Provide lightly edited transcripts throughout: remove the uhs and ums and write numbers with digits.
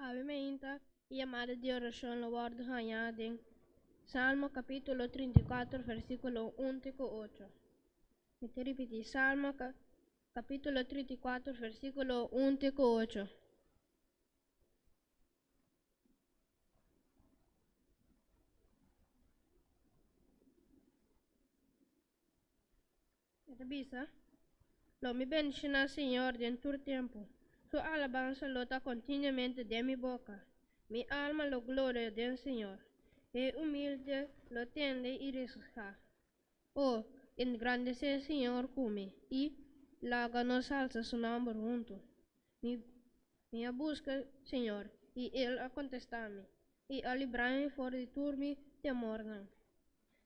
Awe meinta e yamada di orashon lo wòrdu hañá den Salmo kapítulo 34 versíkulo 1 te ku 8. Mi ta ripití, Salmo kapítulo 34 versíkulo 1 te ku 8. E ta bisa, Lo mi bendishoná Señor den tur tempu, Su alabansa lo ta kontinuamente den mi boka. Mi alma lo gloria den Señor, e humilde lo tende i regosihá. O, engrandesé Señor ku mi, i laga nos alsa Su nòmber huntu. Mi mi a buska Señor, i El a kontestá mi, i a librá mi for di tur mi temornan.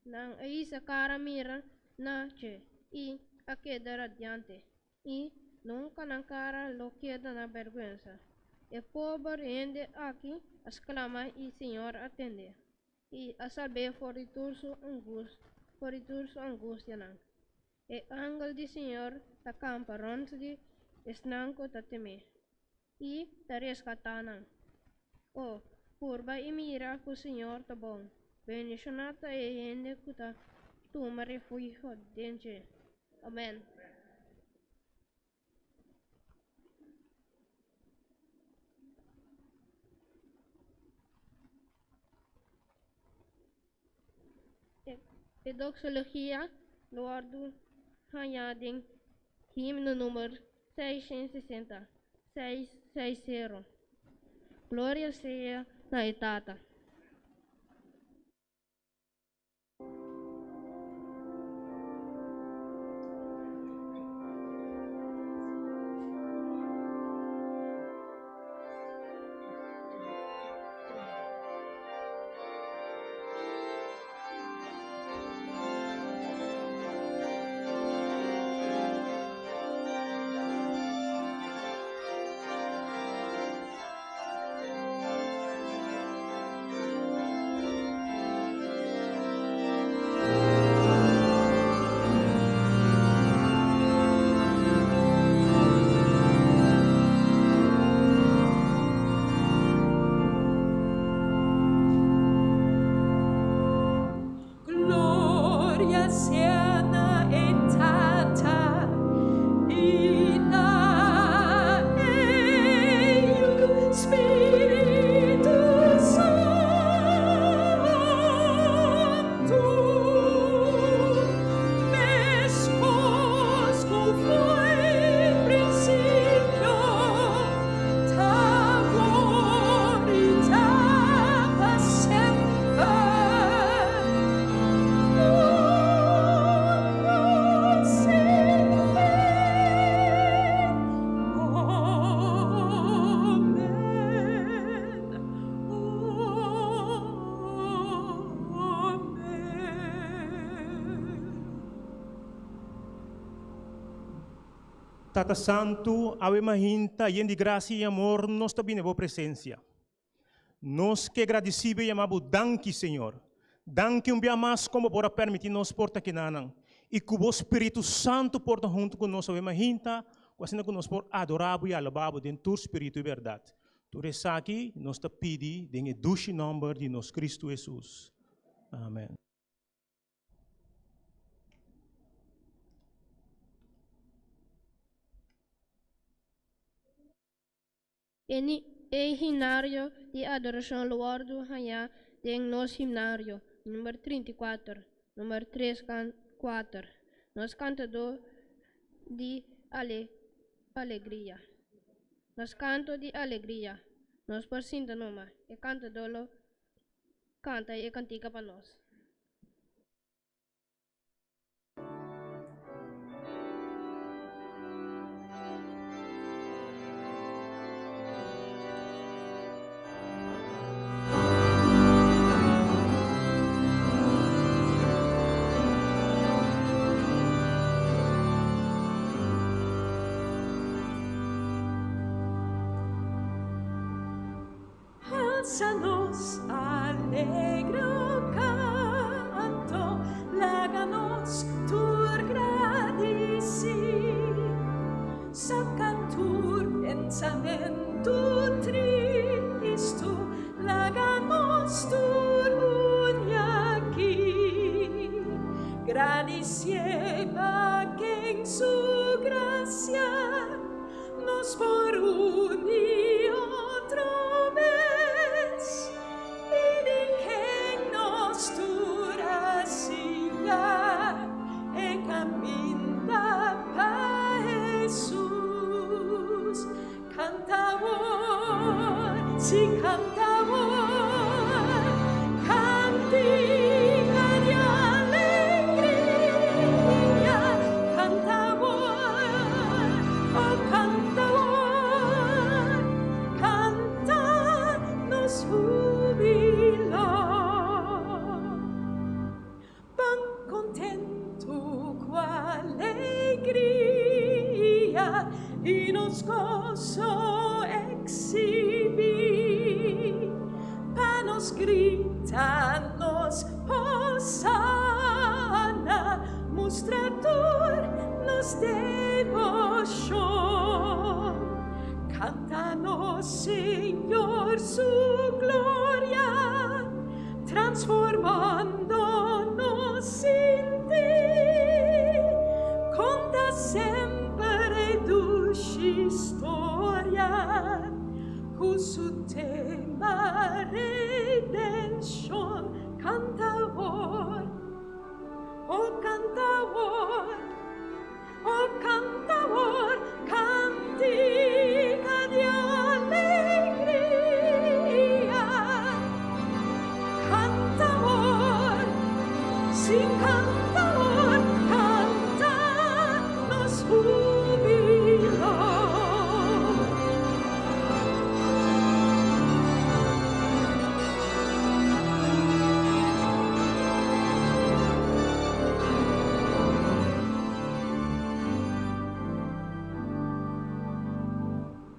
Nan a hisa kara mira na dje i a keda radiante, i nunka nan kara lo keda na bèrgwensa. E pober hende aki a sklama i Señor a tend'é, i a salb'é for di tur su for di tur su angustianan. E angel di Señor ta kampa rònt di esnan ku ta tem'é, i ta reskatá nan. O, purba i mira ku Señor ta bon, bendishoná ta e hende ku ta tuma refugio den dje. Amèn. E doxologia lo wòrdu hañá den himno number 660, 660. Gloria sea na e Tata. Gloria sea na e Tata, i na e Yu, Spiritu Santu, meskos ku foi prinsipio, ta awor i ta pa semper. Tata Santu, awe mahinta yen di grasia i amor nos ta bini bo presensia. Nos ke gradisí bo i yama bo danki, Señor. Danki un bia mas kon bo por a permití nos por ta kinanan i ku bo Spiritu Santu por ta huntu ku nos awe mahinta ku asina ku nos por adorá bo i alabá bo den tur spiritu i bèrdat. Tur esaki nos ta pidi den e dushi nòmber di nos Kristu Hesus. Amen. E himnario di adorashon lo wòrdu hañá den nos himnario number 34, number tres kuater, Nos Kantadó di Alegria. Nos Kanto di Alegria. Nos por sinta numa, e kantadó lo kanta e kantika pa nos. Alsa nos alegre canto, laga nos tur gradisí. Saca tur pensamentu tristu. Gradisié pa ken su grasia nos por uni otro bes i den ken nos tur a siña e kaminda pa Hesus. Kanta awor, sí kanta awor, kantika di alegria. Kanta awor, oh kanta awor, kanta nos hubilo. Ban kontentu ku alegria i nos goso eksibí, pa nos grita nos hosana, mustra tur nos deboshon. Kanta nos Señor su gloria. Transformando nos sinti, Konta semper e dushi historia, Ku su tema redenshon. Kanta awor, oh kanta awor, oh kanta awor, Kantika di alegria. Kanta awor, sí kanta awor, Kanta nos hubilo.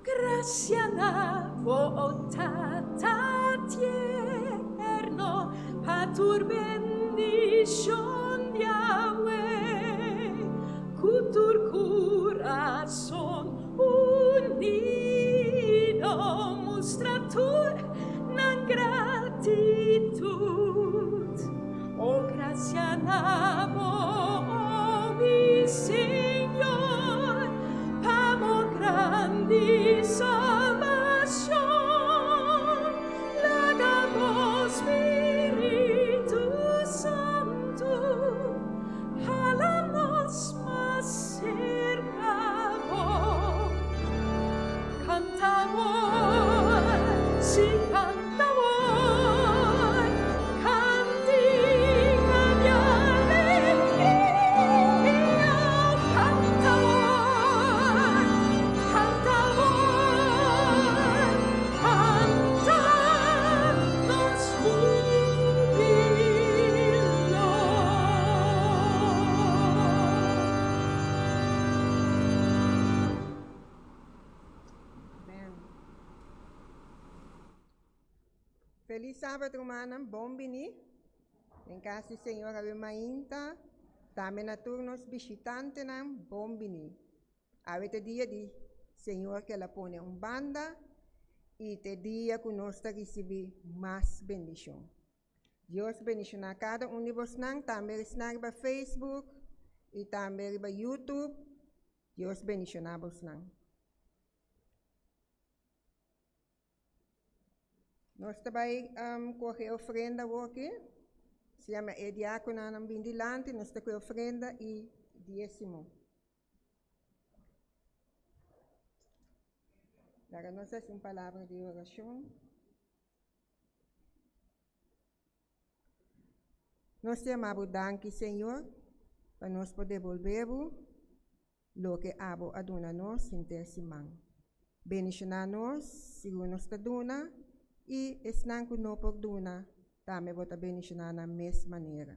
Gracia na bo, o Tata tierno, pa tur bendicion di awe, cu tur curason unido mustra tur nan gratitud. O gracia na bo, o mi Señor, pa bo grandi salvacion. Laga bo Spiritu Santo hala nos mas cerca bo. Canta awor, sí canta awor, Cantica di alegria. Canta awor, canta awor, Canta nos hubilo. Amen. Felis sabat rumannan, bon bini den kas di Señor awe mainta, tambe na tur nos bishitantenan bon bini. Awe ta dia di Señor ku el a pone un banda i ta e dia ku nos ta risibí mas bendishon. Dios bendishoná kada un di bosnan, tambe esnan riba Facebook i tambe riba YouTube. Dios bendishoná bosnan. Nos ta bai kohe e ofrenda awor aki. Si yama e diakononan bin dilanti, nos ta kohe ofrenda i diesimo. Laga nos hasi un palabra di orashon. Nos ta yama bo danki, Señor, pa nos por debolbe bo loke abo a duna nos henter siman. Bendishoná nos segun nos ta duna, i esnan ku no por duna, tambe bo ta bendishoná nan mes manera.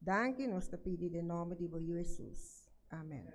Danki nos ta pidi den nòmber di bo Yu Hesus. Amèn.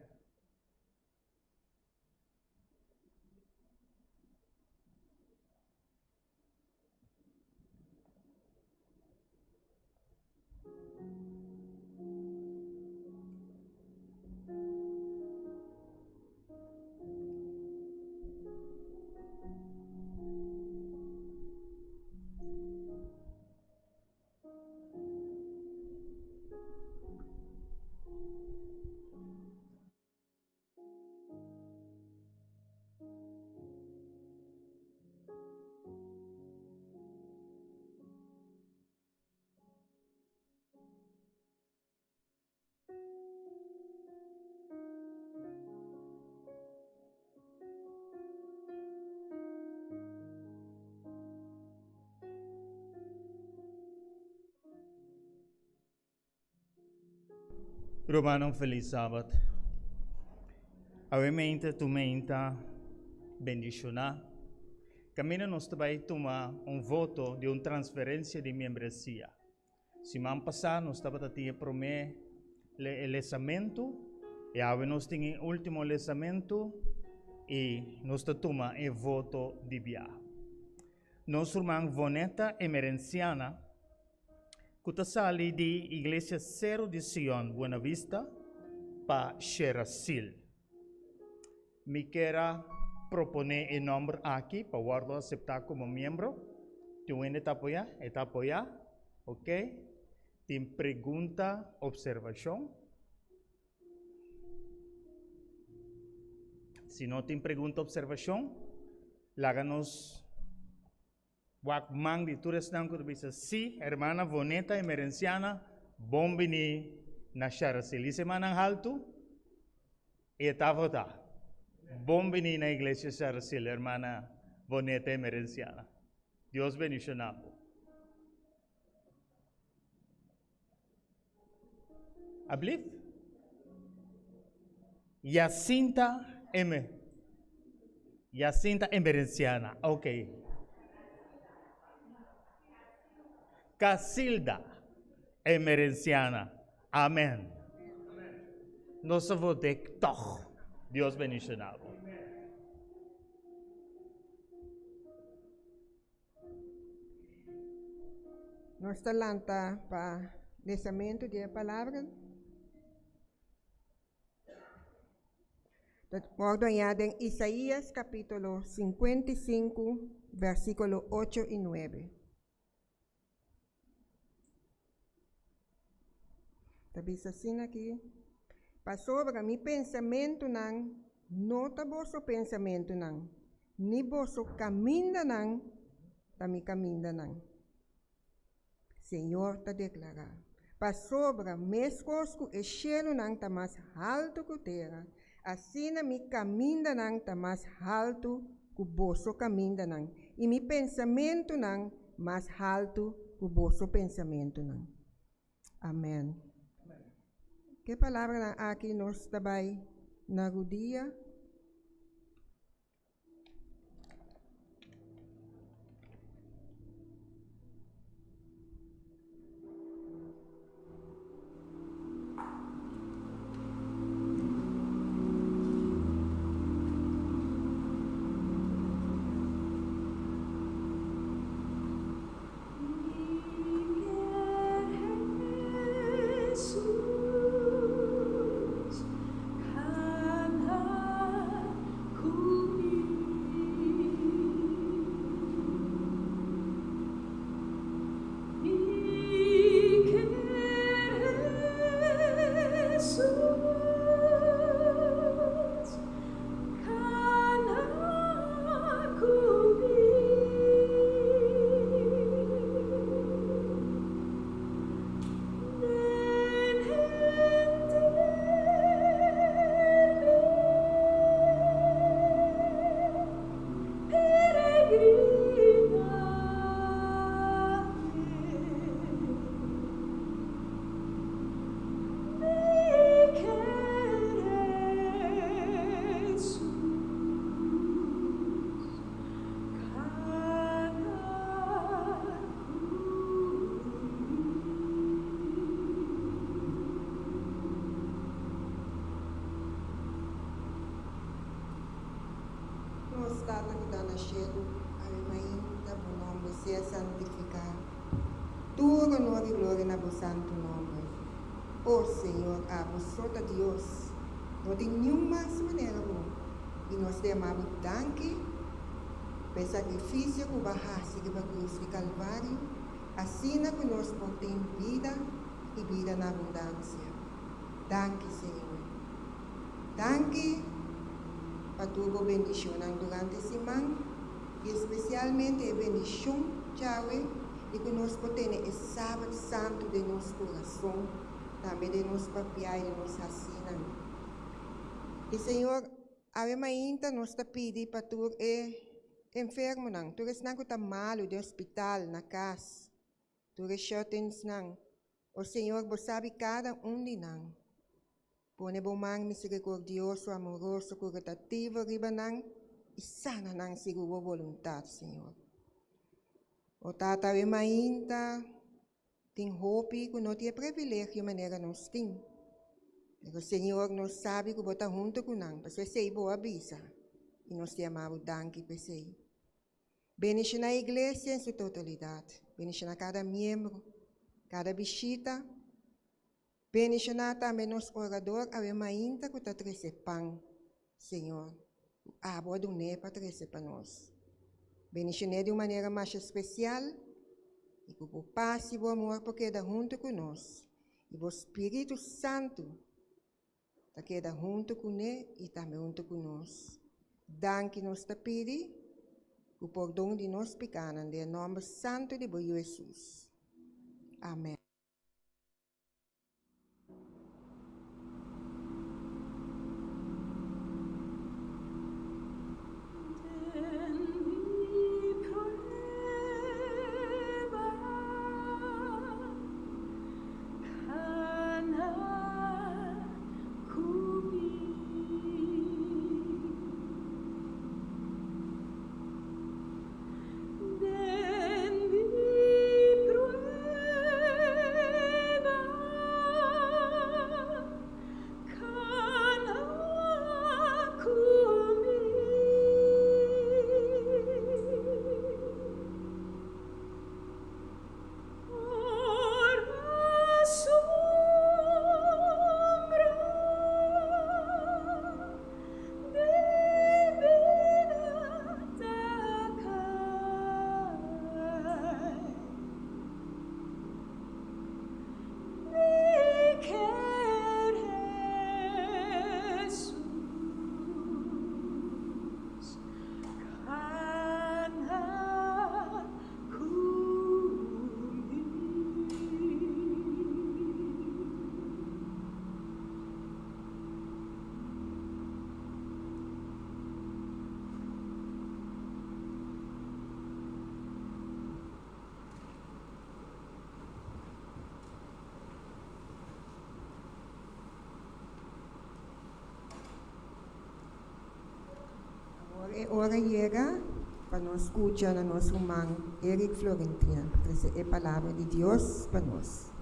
Rumannan felis sabat. Awe meinta tu meinta bendishoná. Kaminda nos ta bai tuma un voto di un transferensia di miembresia. Siman pasá nos tabata tin e promé lesamentu i awe nos tin e último lesamentu i nos ta tuma e voto di bia. Nos ruman Voneta Emerenciana ku ta sali di Iglesia Sero di Sion, Buena Vista, pa Sherasil. Mi kier a proponé e nòmber aki pa wòrdu aseptá komo miembro. Tin un hende ta apoyá? E ta apoyá. Ok. Tin pregunta, opservashon? Si no tin pregunta, opservashon, laga nos wak man di tur esnan ku ta bisa sí. Hermana Voneta Emerenciana, bon bini na Sharaceli. Hisa e mannan haltu. E ta votá. Bon bini na Iglesia Sharaceli, hermana Voneta Emerenciana. Dios bendishoná bo. Ablief? Jacinta M. Jacinta Emerenciana, ok. Casilda Emerenciana, amen. Nos a voté toch. Dios bendiciona bo. Nos ta lanta pa lesamentu di e palabra. Ta wòrdu hañá den Isaías kapítulo 55, versíkulo 8 i 9. Ta bisa asina aki, Pasobra mi pensamentunan no ta boso pensamentunan, ni boso kamindanan ta mi kamindanan, Señor ta deklará. Pasobra meskos ku e shelunan ta mas haltu ku tera, asina mi kamindanan ta mas haltu ku boso kamindanan, i mi pensamentunan mas haltu ku boso pensamentunan. Amèn. Ke palabranan aki nos ta bai na rudia? Nos Tata ku ta na shelu, awe mainta bo nòmber sea santifiká. Tur honor i gloria na bo santu nòmber. O Señor, abo so ta Dios. No tin niun mas manera bo. I nos ta yama bo danki pa e sakrifisio ku bo a hasi riba krus di Kalvario, asina ku nos por tin bida i bida na abundansia. Danki, Señor. Danki pa tur bo bendishonnan durante siman i espesialmente e bendishon djawe di ku nos por tene e Sabat Santu den nos kurason, tambe den nos papia i den nos hasinan. I Señor, awe mainta nos ta pidi pa tur e enfermonan, tur esnan ku ta malu den hospital, na kas, tur e shut-insnan. O Señor, bo sabi kada un di nan. Pone bo man misericordioso, amoroso, curatativo riba nan y sana nan segun bo voluntad, Señor. O Tata, awe mainta tin hopi cu no tin e privilegio manera nos tin. Pero Señor, nos sabi cu bo ta hunto cu nan, pasobra esey bo a bisa y nos ta yama bo danki p'esey. Bendiciona e iglesia en su totalidad. Bendiciona cada miembro, cada bishita. Bendiciona tambe nos orador awe mainta cu ta trece pan, Señor, cu abo a dun'é pa trece pa nos. Bendicion'é di un manera masha special y cu bo paz y bo amor por keda hunto cu nos y bo Spiritu Santo ta keda hunto cuné y tambe hunto cu nos. Danki nos ta pidi cu pordon di nos picanan den e nomber santo di bo Yu Jesus. Amen. Awor e ora yega pa nos skucha na nos ruman Eric Florentina pa trese e palabra di Dios pa nos.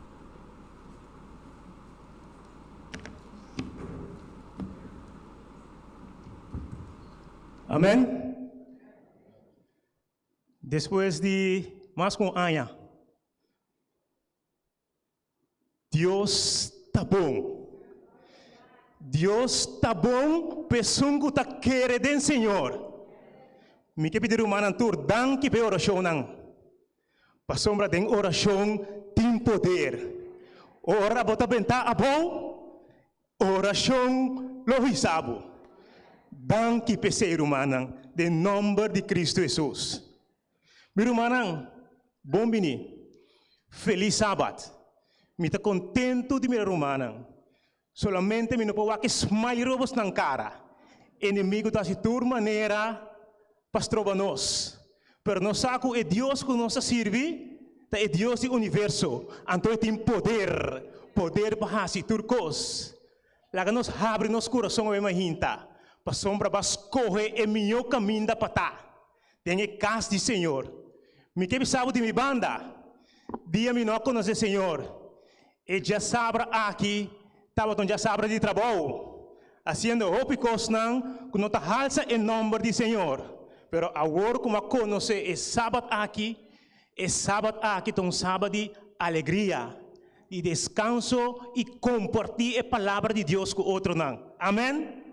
Amen. Despues di mas ku un aña, Dios ta bon. Dios ta bon pa esun ku ta kere den Señor. Mi ke pidi rumannan tur danki pa e orashonnan. Pasobra den orashon tin poder. Ora bo ta bentá abou, orashon lo hisa bo. Danki p'esei rumannan, den nòmber di Kristu Hesus. Mi rumannan, bon bini. Felis Sabat. Mi ta kontentu di mira rumannan. Solamente mi no por wak e smile riba bosnan kara. Enemigu ta hasi tur manera pa stroba nos. Pero nos sa ku e Dios ku nos ta sirbi ta e Dios di universo, anto e tin poder, poder pa hasi tur kos. Laga nos habri nos kurason awe mainta, pasobra bo a skohe e mihó kaminda pa ta den e kas di Señor. Mi ke bisa bo di mi banda, dia mi no a konosé Señor, E djasabra aki tabata un djasabra di trabou, hasiendo hopi kosnan ku no ta halsa e nòmber di Señor. Pero awor ku mi a konosé e sabat aki, e sabat aki ta un sabat di alegria, di deskanso i kompartí e palabra di Dios ku otronan. Amèn!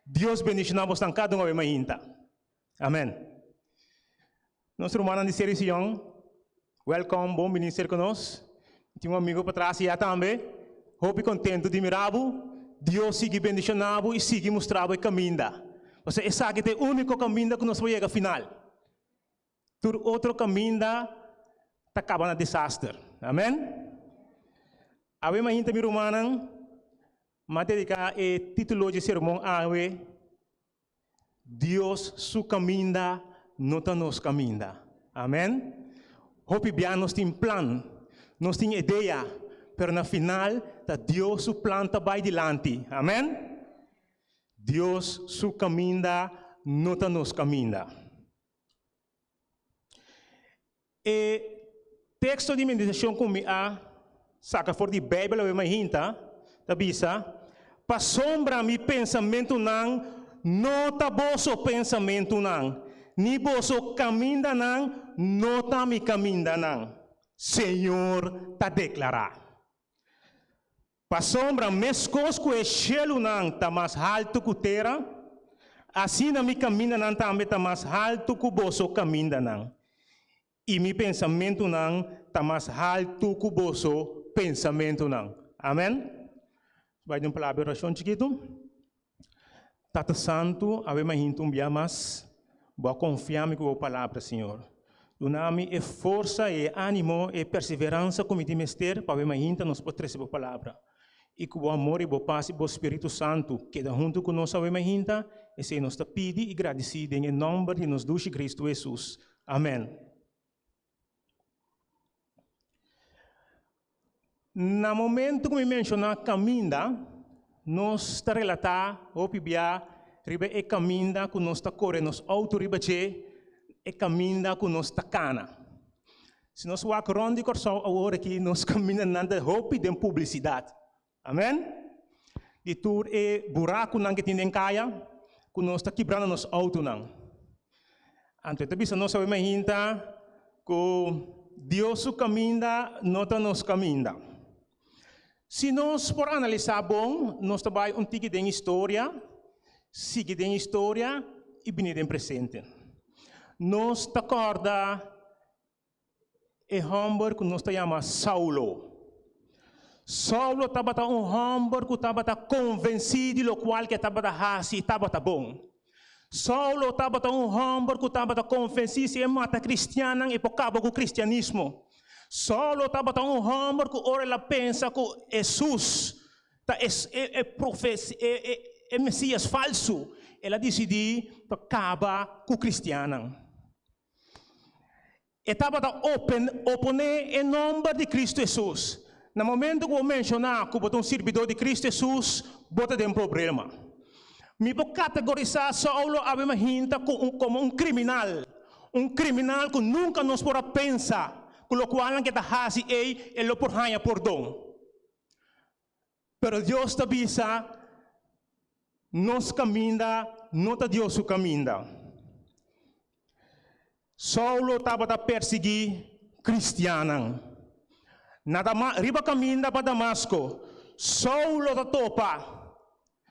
Dios bendishoná bosnan kada un awe mainta. Amèn. Nos rumannan di Seri Sion, welkom, bon bini serka nos. Mi tin un amigo patras ya tambe. Hopi kontentu di mira bo. Dios sigui bendishoná bo i sigui mustra bo e kaminda. Pasobra esaki ta e úniko kaminda ku nos por yega final. Tur otro kaminda ta kaba na desaster. Amèn. Awe mainta mi rumannan, mi a dediká e título dje sermon awe. Dios su caminda no ta nos caminda. Amen. Hopi bia nos tin plan, nos tin idea, Pero na final ta Dios su plan ta bai dilanti. Amen? Dios su kaminda no ta nos kaminda. E teksto di meditashon ku mi a saka for di Beibel awe mainta ta bisa, Pasobra mi pensamentunan no ta boso pensamentunan, ni boso kamindanan no ta mi kamindanan, Señor ta deklará. Pasobra meskos ku e shelunan ta mas haltu ku tera, asina mi kamindanan tambe ta mas haltu ku boso kamindanan, i mi pensamentunan ta mas haltu ku boso pensamentunan. Amèn. Bai den un palabra di orashon chikitu. Tata Santu, awe mainta un bia mas, Bo a konfia mi ku Bo palabra, Señor. Duna mi e forsa, e ánimo, e perseveransa ku mi tin mester pa awe mainta nos por trese Bo palabra. I ku Bo amor i Bo pas i Bo Spiritu Santu keda huntu ku nos awe mainta, esei nos ta pidi i gradisí den e nòmber di nos dushi Kristu Hesus. Amèn. Na momento ku mi menshoná kaminda, nos ta relatá hopi bia riba e kaminda ku nos ta kore nos outo riba dje, e kaminda ku nos ta kana. Si nos wak rònt di Kòrsou awor aki nos kamindanan ta hopi den publisidat. Amen? Di tur e burakunan ku tin den kaya ku nos ta kibrando nos outonan. Anto e ta bisa nos awe mainta ku Dios su kaminda no ta nos kaminda. Si nos por analisá bon, nos ta bai un tiki den historia, sigui den historia i bini den presente. Nos ta kòrda E hòmber ku nos ta yama Saulo. Saulo tabata un hòmber ku tabata konvensí di lokual ku e tabata hasi tabata bon. Saulo tabata un hòmber ku tabata konvensí si e mata kristiannan e por kaba ku kristianismo. Saulo tabata un hòmber ku ora el a pensa ku Hesus ta e e Mesias falsu, el a disidí pa kaba ku kristiannan. E tabata open oponé e nòmber di Kristu Hesus. Na momentu ku bo menshoná ku bo ta un sirbidó di Kristu Hesus, bo ta den problema. Mi por kategorisá Saulo awe mahinta ku un komo un kriminal, un kriminal ku nunka nos por a pensa ku lokualnan ke ta hasi ei e lo por haña pordon. Pero Dios ta bisa, Nos kaminda no ta Dios su kaminda. Saulo tabata persiguí kristiannan. Na Dama, riba kaminda pa Damasko, Saulo ta topa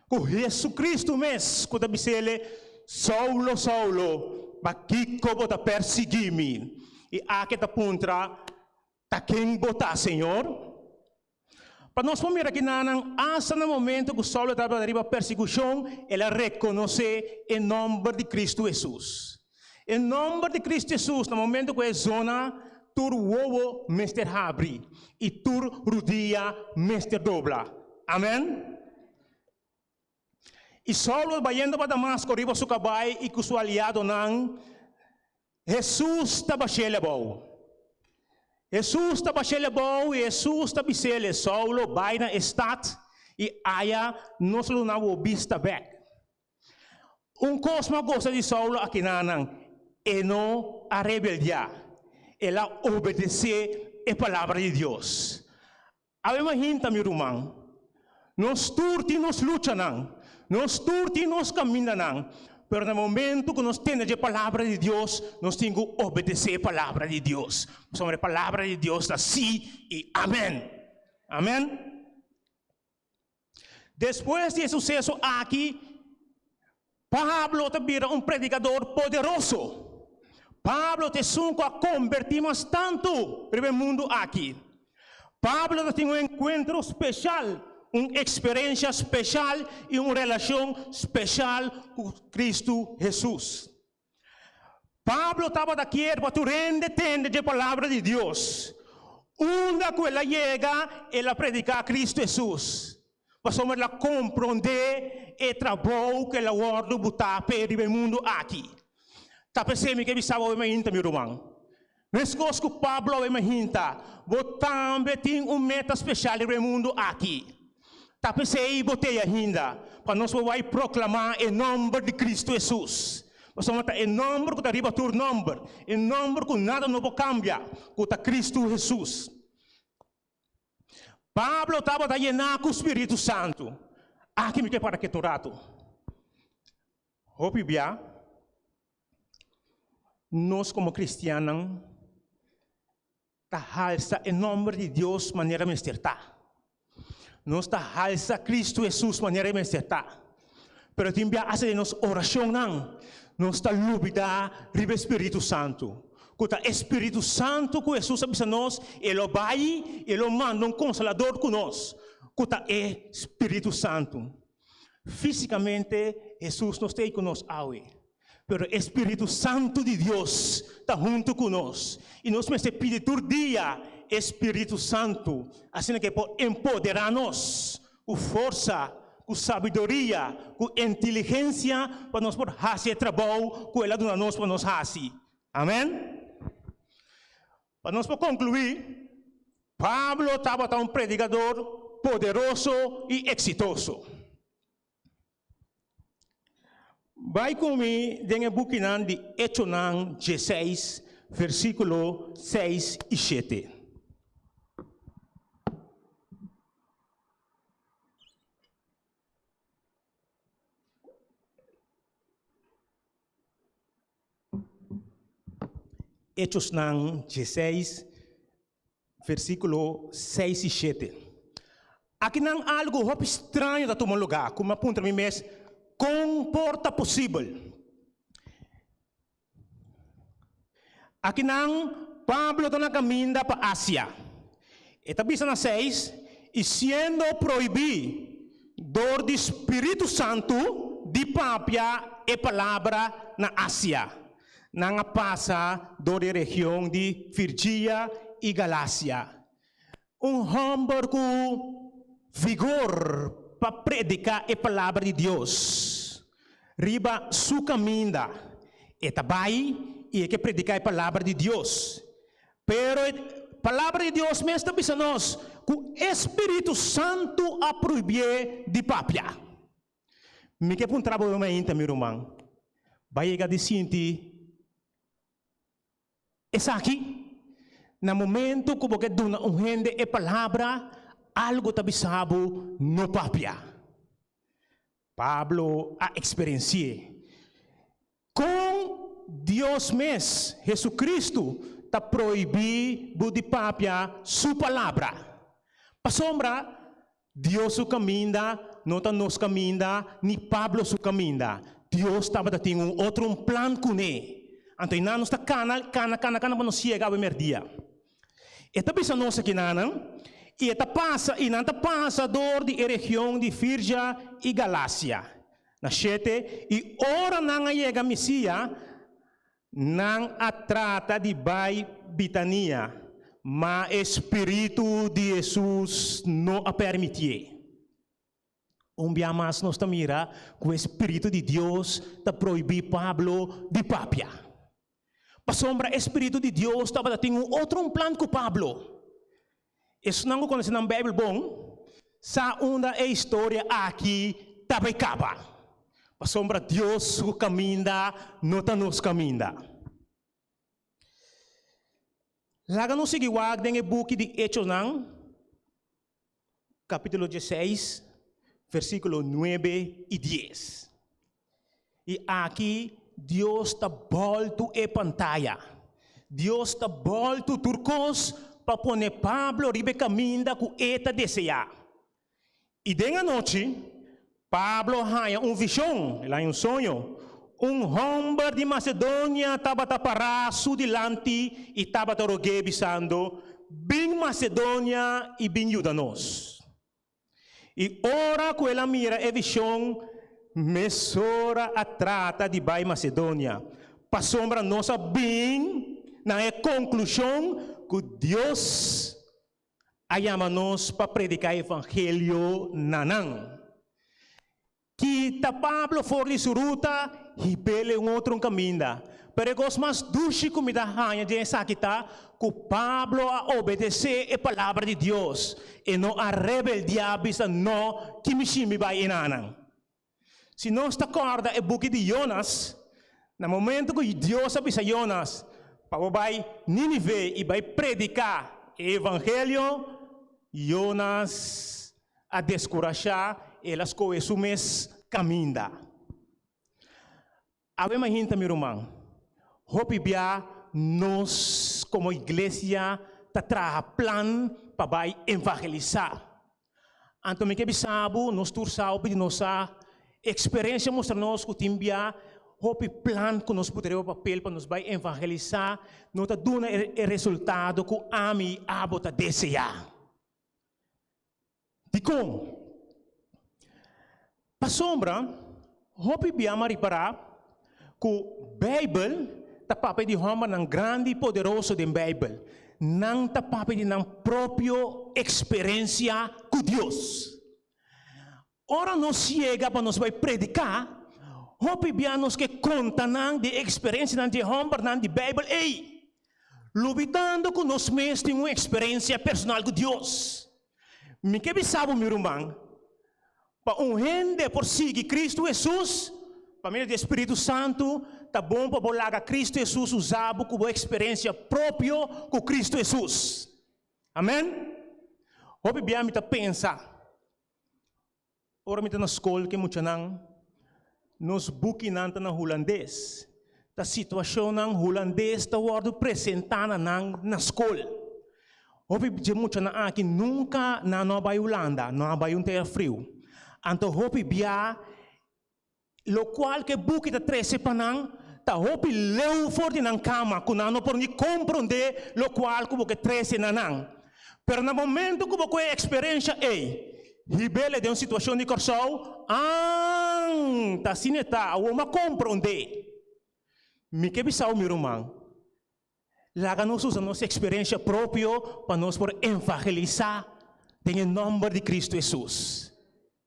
ku Hesukristu mes ku ta bis'el, Saulo, Saulo, pakiko bo ta persiguí mi? I aki e ta puntra, Ta ken bo ta, Señor? Pa nos por mira kinanan, asta na momento ku Saulo tabata riba persekushon, el a rekonosé e nòmber di Kristu Hesus. E nòmber di Kristu Hesus, na momento ku e zona, tur wowo mester habri i tur rudia mester dobla. Amèn. I Saulo bayendo pa Damasko riba su kabai i ku su aliadonan, Hesus ta bash'el abou. Hesus ta bash'el abou i Hesus ta bis'el, Saulo, bai na e stat i aya nos lo duna bo bista bèk. Un kos mi a gosta di Saulo akinanan, e no a rebeldiá, el a obedesé e palabra di Dios. Awe mahinta mi ruman, nos tur tin nos luchanan, nos tur tin nos kamindanan, pero na momento ku nos tende dje palabra di Dios, nos tin ku obedesé e palabra di Dios, pasobra e palabra di Dios ta sí i amèn. Amèn. Despues di e suseso aki, Pablo ta bira un predikador poderoso. Pablo ta esun ku a kombertí mas tantu riba e mundu aki. Pablo ta tin un enkuentro speshal, un eksperensia speshal i un relashon speshal ku Kristu Hesus. Pablo tabata kier pa tur hende tende dje palabra di Dios. Unda ku el a yega, el a prediká Kristu Hesus, pasobra el a komprondé e trabou ku el a wòrdu butá p'e riba e mundu aki. Ta p'esei mi ke bisa bo mainta, mi ruman. Meskos ku Pablo a imaginta, bo tambe tin un meta spesial riba e mundu aki. Ta p'esei bo t'ei ainda, pa nos por bai proklamá e nòmber di Kristu Hesus. Pasobra ta e nòmber ku ta riba tur nòmber, e nòmber ku nada no por kambia, ku ta Kristu Hesus. Pablo tabata yená ku spiritu santu. Aki mi ke para ketu un ratu. Hopi bia, nos komo kristiannan ta halsa e nòmber di Dios manera mester ta. Nos ta halsa Kristu Hesus manera e mester ta. Pero tin bia asta den nos orashonnan nos ta lubidá riba e Spiritu Santu. Ku ta e Spiritu Santu ku Hesus a bisa nos e lo bai i e lo manda un Konsolador ku nos, ku ta e Spiritu Santu. Físikamente Hesus no sta ei ku nos awe, pero e Spiritu Santu di Dios ta huntu ku nos. I nos mester pidi tur dia e Spiritu Santu, asina ku e por empoderá nos ku forsa, ku sabiduria, ku inteligensia pa nos por hasi e trabou ku el a duna nos pa nos hasi. Amèn. Pa nos por konkluí, Pablo tabata un predikador poderoso i eksitoso. Bai ku mi den e bukinan di Echonan dieseis, versíkulo seis i shete. Echosnan dieseis, versíkulo seis i shete. Akinan algu hopi straño ta tuma lugá ku mi a puntra mi mes, Kon por ta posibel? Akinan Pablo ta na kaminda pa Asia. E ta bisa na seis, I siendo prohibí dor di Spiritu Santu di papia e palabra na Asia, nan a pasa dor di e region di Firgia i Galasia. Un hòmber ku vigor pa prediká e palabra di Dios riba su kaminda. E ta bai i e ke prediká e palabra di Dios. Pero e Palabra di Dios mes ta bisa nos ku e spiritu santu a prohibié di papia. Mi ke puntra bo mainta, mi ruman, bo a yega di sinti esaki? Na momento ku bo ke duna un hende e palabra, algu ta bisa bo no papia. Pablo a eksperensi'é. Kon Dios mes, Hesukristu, ta prohibí bo di papia Su palabra? Pasobra Dios su kaminda no ta nos kaminda ni Pablo su kaminda. Dios tabata tin un otro un plan kuné. Anto einan nos ta kana, kana, kana, kana pa nos yega awe merdia. E ta bisa nos akinanan, i e ta pasa, i nan ta pasa dor di e region di Firgia i Galasia. Na shete, i ora nan a yega Misia, nan a trata di bai Bitania, ma e spiritu di Hesus no a permitié. Un bia mas nos ta mira ku e spiritu di Dios ta prohibí Pablo di papia. Pasobra e spiritu di Dios tabata tin un otro un plan ku Pablo. Esnan ku konosé nan Beibel bon sa unda e historia aki ta bai kaba. Pasobra Dios su kaminda no ta nos kaminda. Laga nos sigui wak den e buki di Echonan, kapítulo dieseis, versíkulo nuebe i dies. I aki Dios ta bòltu e pantaya. Dios ta bòltu tur kos pa pone Pablo riba e kaminda ku e ta deseá. I den anochi, Pablo haña un vishon, el haña un soño. Un hòmber di Masedonia tabata pará su dilanti i tabata rog'é bisando, Bin Masedonia i bin yuda nos. I ora ku el a mira e vishon, mesora a trata di bai Masedonia, pasobra nos a bin na e konklushon ku Dios a yama nos pa prediká e evangelio na nan. Kita Pablo for di su ruta. Hibele un otro kaminda. Pero e kos mas dushi ku mi ta haña den esaki ta ku Pablo a obedesé e palabra di Dios. E no a rebeldiá bisa no ki mishi mi bai enanan. Si nos ta kòrda e buki di Jonas, na momento ku Dios a bisa Jonas pa bo bai Nínive i bai prediká e evangelio, Jonas a deskurashá, el a skohe su mes kaminda. Awe mahinta mi ruman, hopi bia nos komo iglesia ta traha plan pa bai evangelisá. Anto mi ke bisa bo, nos tur sa, hopi di nos sa, eksperensia mustra nos ku tin bia hopi plan ku nos put riba papel pa nos bai evangelisá no ta duna e resultado ku ami i abo ta deseá. Dikon? Pasobra hopi bia mi a ripará ku Beibel ta papia di hòmbernan grandi i poderoso den Beibel. Nan ta papia di nan propio eksperensia ku Dios. Ora nos yega pa nos bai prediká, hopi bia nos ke konta nan di e eksperensianan di e hòmbernan di Beibel ei, lubidando ku nos mes tin un eksperensia personal ku Dios. Mi ke bisa bo, mi ruman, pa un hende por sigui Kristu Hesus pa medio di e Spiritu Santu, ta bon pa bo laga Kristu Hesus usa bo ku bo eksperensia propio ku Kristu Hesus. Amen? Hopi bia mi ta pensa, ora mi ta na skol ku e muchanan, nos bukinan ta na hulandes. Ta situashonnan hulandes ta wòrdu presentá na nan na skol. Hopi dje muchanan aki nunka nan no a bai Hulanda, no a bai un tera friu. Anto hopi bia lokual ku e buki ta trese pa nan ta hopi leu for di nan kama ku nan no por ni komprondé lokual ku bo ke trese na nan. Pero na momento ku bo kohe e eksperensha ei, hib'el den un situashon di Kòrsou, aan, ta asina e ta, awor mi a komprondé. Mi ke bisau mi ruman, laga nos usa nos eksperensha propio pa nos por evangelisá den e nòmber di Kristu Hesus.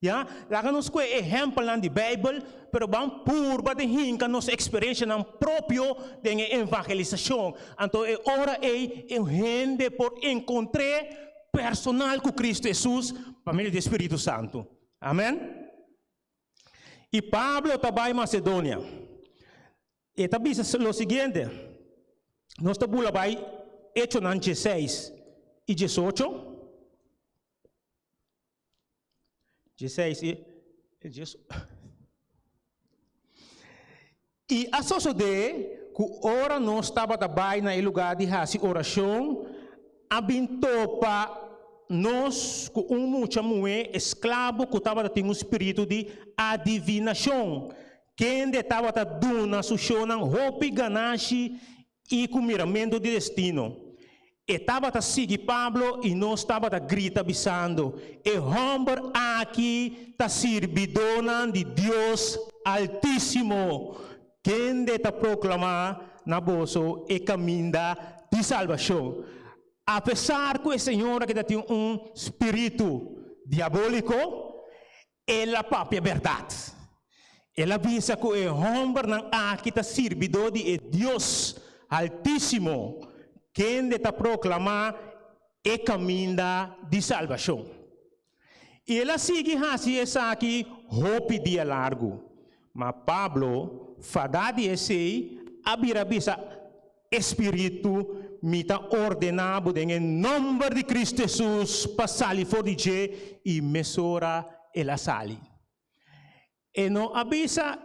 Ya, laga nos kohe ehèmpelnan di Beibel, pero ban purba di hinka nos eksperensianan propio den e evangelisashon. Anto e ora ei e hende por enkontr'é personal ku Kristu Hesus pa medio di e Spiritu Santu. Amèn. I Pablo ta bai Masedonia. E ta bisa lo siguiente, nos ta bula bai Echonan dieseis i diesocho. 16 i 18. I a sosodé ku ora nos tabata bai na e lugá di hasi orashon, a bin topa nos ku un mucha muhé esklabo ku tabata tin un spiritu di adivinashon, kende tabata duna su shonnan hopi ganashi I ku miramentu di destino, e tabata sigui Pablo i nos tabata grita bisando, E hòmber aki ta sirbidónan di Dios Altísimo, kende ta proklamá na boso e kaminda di salbashon. Apesar ku e señora ki ta tin un spiritu diabóliko, El a papia bèrdat. El a bisa ku e hòmbernan aki ta sirbidó di e Dios Haltísimo, kende ta proklamá e kaminda di salbashon. I el a sigui hasi esaki hopi dia largu. Ma Pablo, fadá di esei, a bira bisa E spiritu, Mi ta ordená bo den e nòmber di Kristu Hesus pa sali for di dje, i mesora el a sali. E no a bisa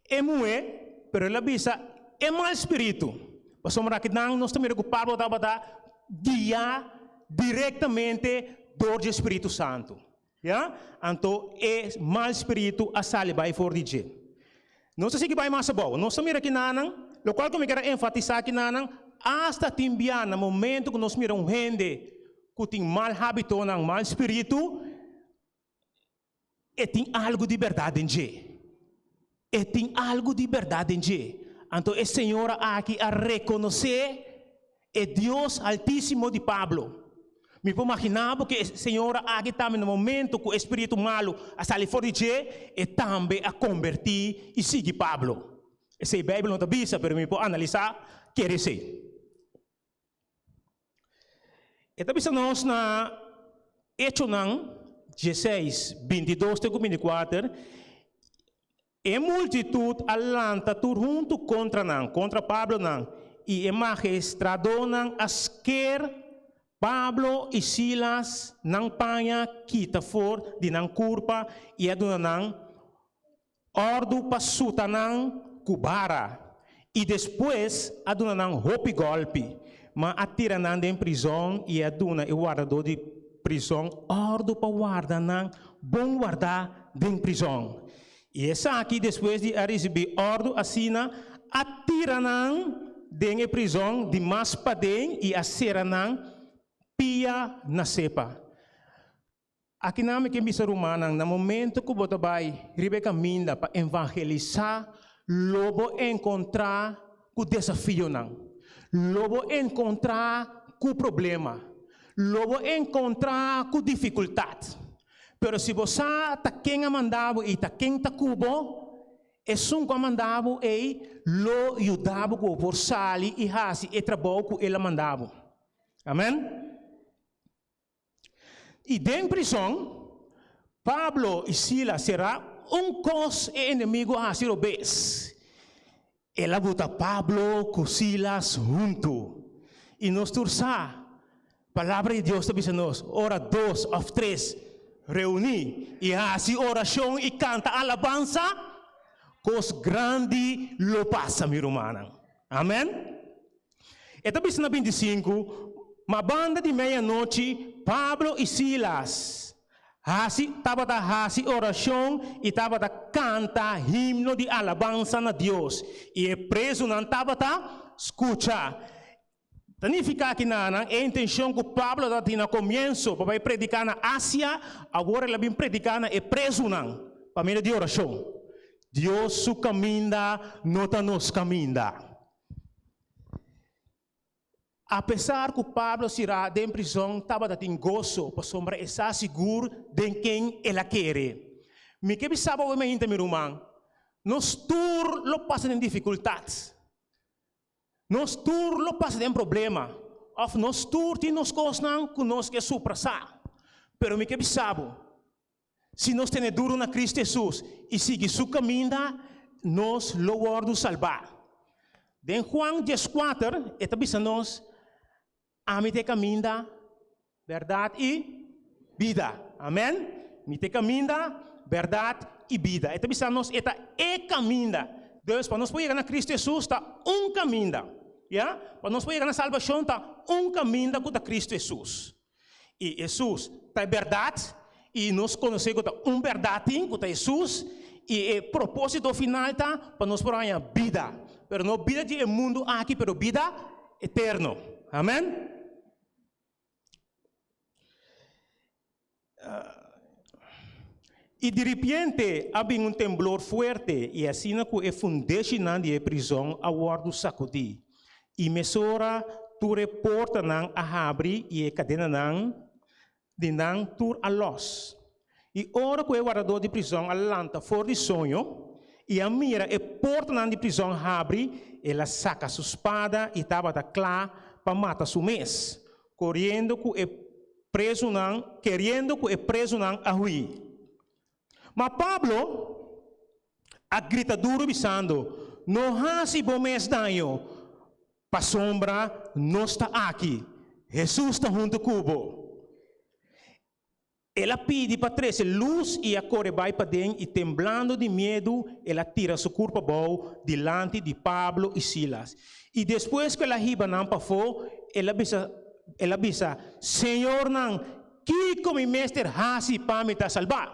e muhé, pero el a bisa e mal spiritu. Pasobra akinan nos ta mira ku Pablo tabata guiá direktamente dor dje Spiritu Santu. Ya? Anto e mal spiritu a sali bai for di dje. Nos ta sigui bai mas abou. Nos ta mira kinanan, lokual ku mi kier a enfatisá kinanan, asta tin bia na momento ku nos mira un hende ku tin mal hábitonan, mal spiritu, e tin algu di bèrdat den dje. E tin algu di bèrdat den dje. Anto e señora aki a rekonosé e Dios Altísimo di Pablo. Mi por maginá bo ku e señora aki tambe na momento ku e spiritu malu a sali for di dje, e tambe a kombertí i sigui Pablo. Esei Beibel no ta bisa, pero mi por analisá kere esei. E ta bisa nos na Echonan dieseis, bintidos te ku bintikuater, E multitut a lanta tur huntu kontra nan, kontra Pablo nan, i e magistradonan a sker Pablo i Silas nan paña kita for di nan kurpa i a duna nan òrdu pa suta nan ku bara, i despues a duna nan hopi gòlpi, ma a tira nan den prizòn i a duna e wardadó di prizòn òrdu pa warda nan bon wardá den prizòn. I esaki despues di a risibí òrdu asina, a tira nan den e prizòn di mas paden i a sera nan pia na sepa. Akinan mi ke bisa rumannan, na momento ku bo ta bai riba e kaminda pa evangelisá, lo bo enkontrá ku desafionan, lo bo enkontrá ku problema, lo bo enkontrá ku difikultat. Pero si bo sa ta ken a manda bo i ta ken ta ku bo, esun ku a manda bo ei lo yuda bo ku bo por sali i hasi e trabou ku el a manda bo. Amen. I den prison, Pablo i Silas será un kos e enemigu a hasi robes. El a buta Pablo ku Silas huntu. I nos tur sa, Palabra di Dios ta bisa nos, ora dos òf tres reuní i hasi orashon i kanta alabansa, kos grandi lo pasa, mi rumannan. Amèn. E ta bisa na bintisinku, Ma banda di meianochi, Pablo i Silas hasi tabata hasi orashon i tabata kanta himno di alabansa na Dios, i e prezunan tabata skucha. Ta nifiká ki na nan e intenshon ku Pablo tabatin na komienso pa bai prediká na Asia, awor el a bin prediká na e prezunan pa medio di orashon. Dios su kaminda no ta nos kaminda. Apesar ku Pablo sirá den prizòn tabata tin goso pasobra e sa sigur den ken el a kere. Mi ke bisa bo mainta mi ruman, nos tur lo pasa den difikultat. Nos tur lo pasa den problema òf nos tur tin nos kosnan ku nos ke suprasá. Pero mi ke bisa bo, Si nos tene duru na Cristo Hesus i sigui Su caminda, nos lo wordu salbá. Den Juan dieskuater e ta bisa nos, Ami ta e caminda, berdad i bida. Amen. Mi ta e caminda, berdad i bida. E ta bisa nos e ta e caminda. Dus pa nos por yega na Cristo Hesus ta un caminda. Ya? Pa nos por yega na salbacion ta un caminda cu ta Cristo Hesus. I Hesus ta e bèrdat, i nos konosé ku ta un bèrdat tin, ku ta Hesus, i e propósito final ta pa nos por haña bida, pero no bida di e mundu aki, pero bida eterno. Amèn. I diripiente a bin un temblor fuerte, i asina ku e fundeshinan di e prizòn a wòrdu sakudí. I mesora tur e portanan a habri i e kadenanan di nan tur a lòs. I ora ku e wardadó di prizòn a lanta for di soño i a mira e portanan di prizòn habri, el a saka su spada i tabata kla pa mata su mes, koriendo ku e prezunan, keriendo ku e prezunan a hui. Ma Pablo a grita duru bisando, No hasi bo mes daño, pasobra nos ta aki, Hesus ta huntu ku bo. El a pidi pa trese lus i a kore bai paden i temblando di miedu el a tira su kurpa abou dilanti di Pablo i Silas. I despues ku el a hiba nan pafó, el a bisa, el a bisa, Señornan, kiko mi mester hasi pa mi ta salbá?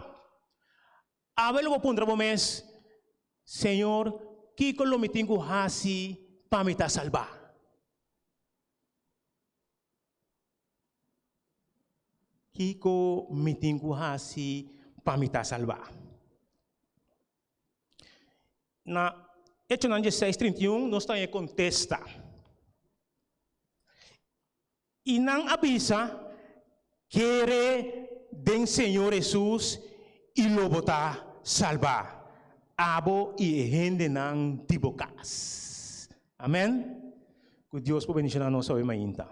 Awe lo bo puntra bo mes, Señor, kiko lo mi tin ku hasi pa mi ta salbá? Kiko mi tin ku hasi pa mi ta salbá? Na Echonan dieseis trinta i un nos ta haña e kontesta. I nan a bisa. Kere den Señor Hesus i lo bo ta salbá, abo i e hendenan di bo kas. Amèn. Ku Dios por bendishoná nos awe mainta.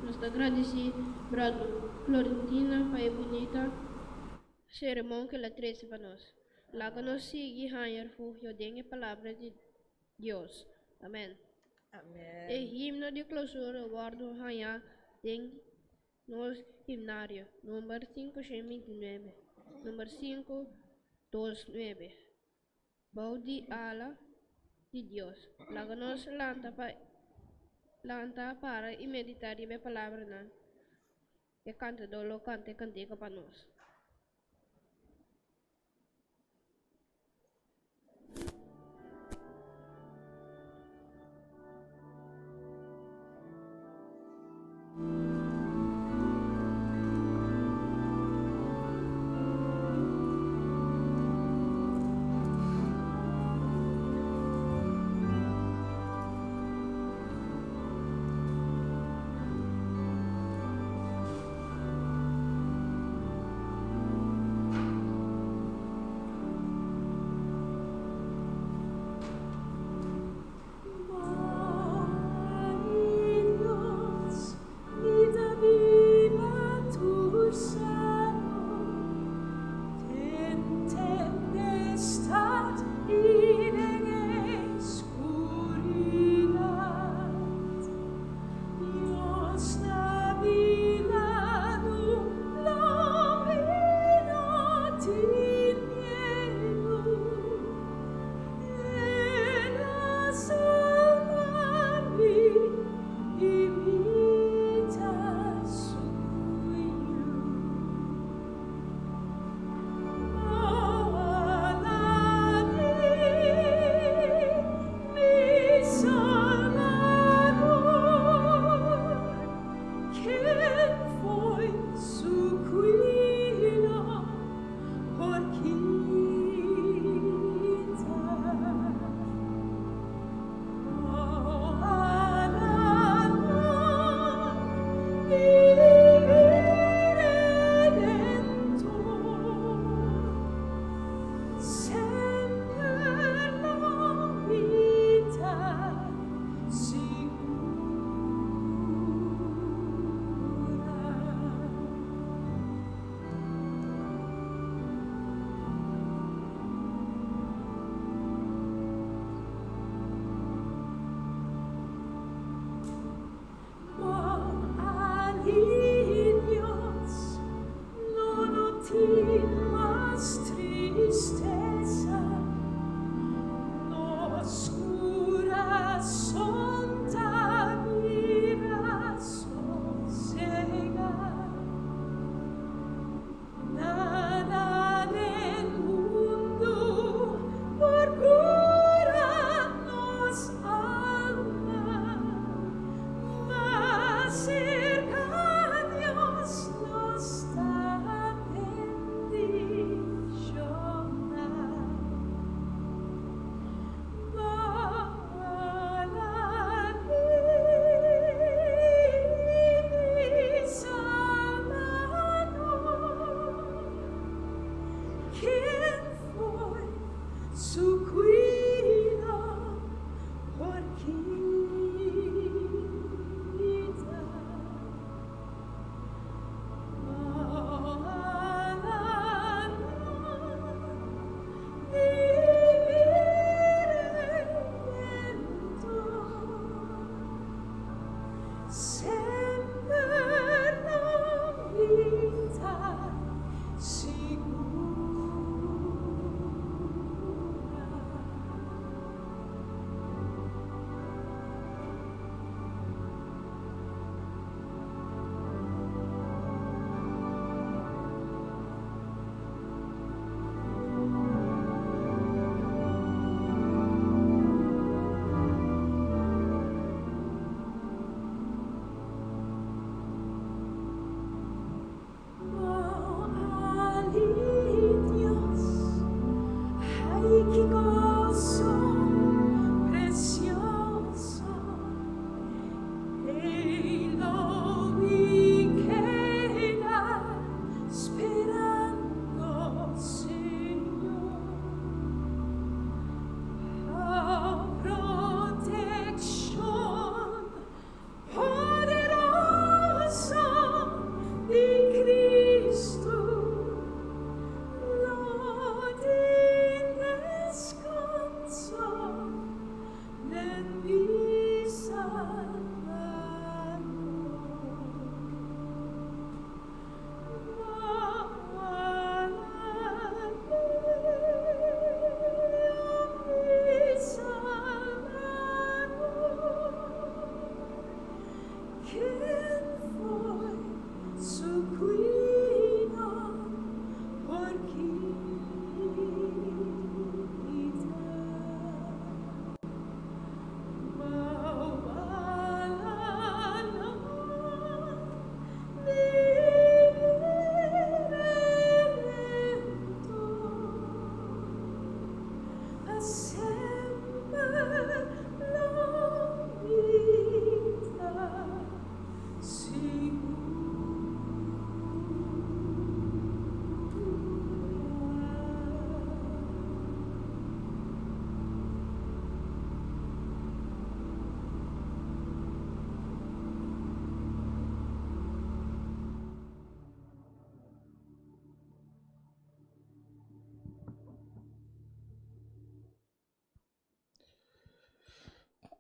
Nos ta gradisí Brother Florentina pa e bunita sermon ku el a trese pa nos. Laga nos sigui haña refugio den e Palabra di Dios. Amèn. E himno di klousura wòrdu hañá den nos himnario, number 529, number 529. Bou di ala di Dios. Laga nos lanta pa lanta para i meditá riba e palabranan. E kantadó lo kanta e kantika pa nos.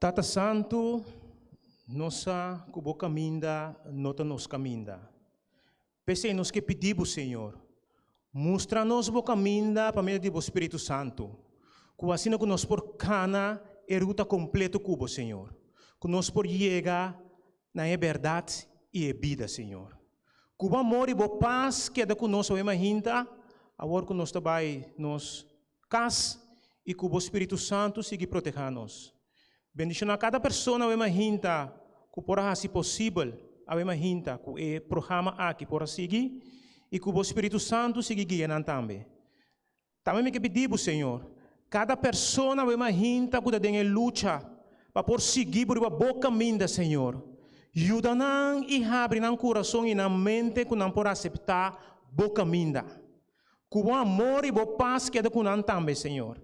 Tata Santu, nos sa ku bo kaminda no ta nos kaminda. P'esei nos ke pidi bo, Señor, mustra nos bo kaminda pa medio di bo Spiritu Santu, ku asina ku nos por kana e ruta kompleto ku bo, Señor, ku nos por yega na e bèrdat i e bida, Señor. Ku bo amor i bo pas keda ku nos awe mainta, awor ku nos ta bai nos kas i ku bo Spiritu Santu sigui protehá nos. Bendishoná kada persona awe mahinta ku por a hasi posibel awe mahinta ku e programa aki por a sigui i ku bo Spiritu Santu sigui guia nan tambe. Tambe mi ke pidi bo, Señor, kada persona awe mahinta ku ta den e lucha pa por sigui bo riba bo kaminda, Señor, yuda nan i habri nan kurason i nan mente ku nan por aseptá bo kaminda. Ku bo amor i bo pas keda ku nan tambe, Señor.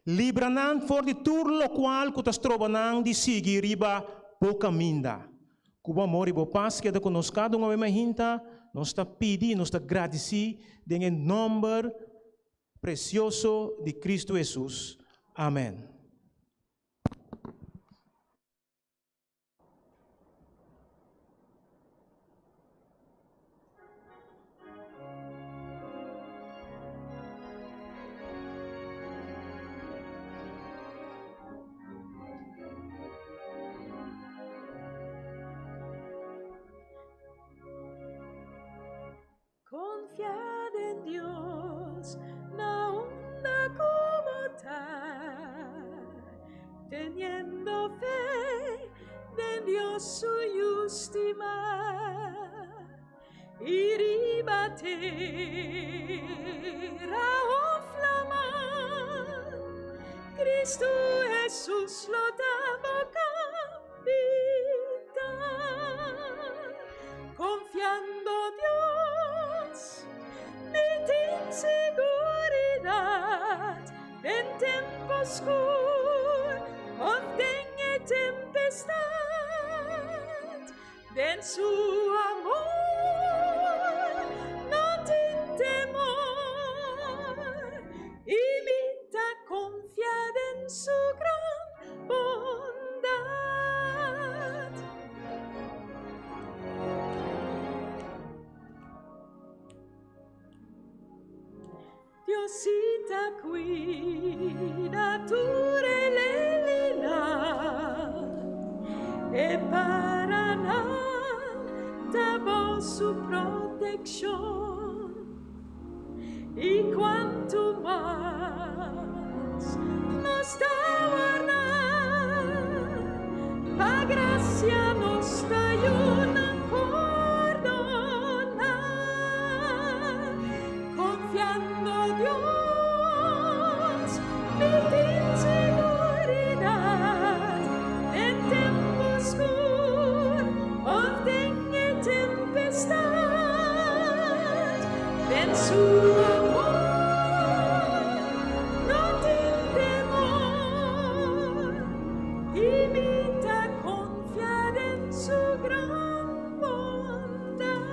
Libra nan for di tur lokual ku ta stroba nan di sigui riba bo kaminda. Ku bo amor i bo pas keda ku nos kada un awe mainta, nos ta pidi i nos ta gradisí den e nòmber presioso di Kristu Hesus. Amèn. Confiad en Dios na unda ku bo ta, teniendo fe den Dios su Yu stimá. I riba tera of laman, Cristo Jesus lo ta bo capitan. Confiando Dios, mi tin seguridad den tempo oscur of den e tempestad, den su amor no tin temor, y mi ta confia den su gran bondad. Diosita cuida tur e lelinan, e paranan ta bou su proteccion. Y cuanto mas nos ta warda, pa gracia nos ta yunan pordona. Confiando Dios, mi tin seguridad den tempo oscur of den e tempestad, den su amor no tin temor, y mi ta confia den su gran bondad.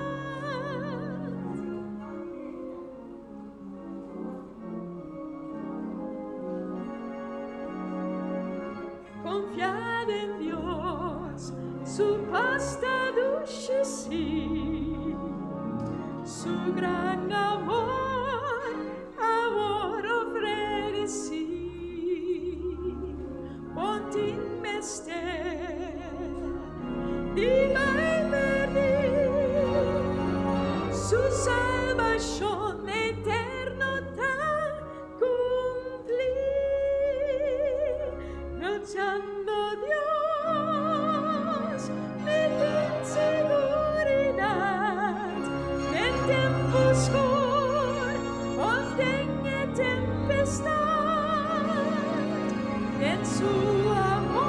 Confia den Dios, su paz ta dushi sí, su gran amor awor ofrecí. Bo tin mester di bai perdí, su salbacion eterno ta Cumplí, luchando Dios, mi tin seguridad den tempo oscur of den e tempestad, den su amor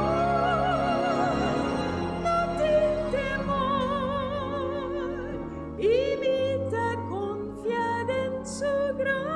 no tin temor, y mi ta confia den su gran.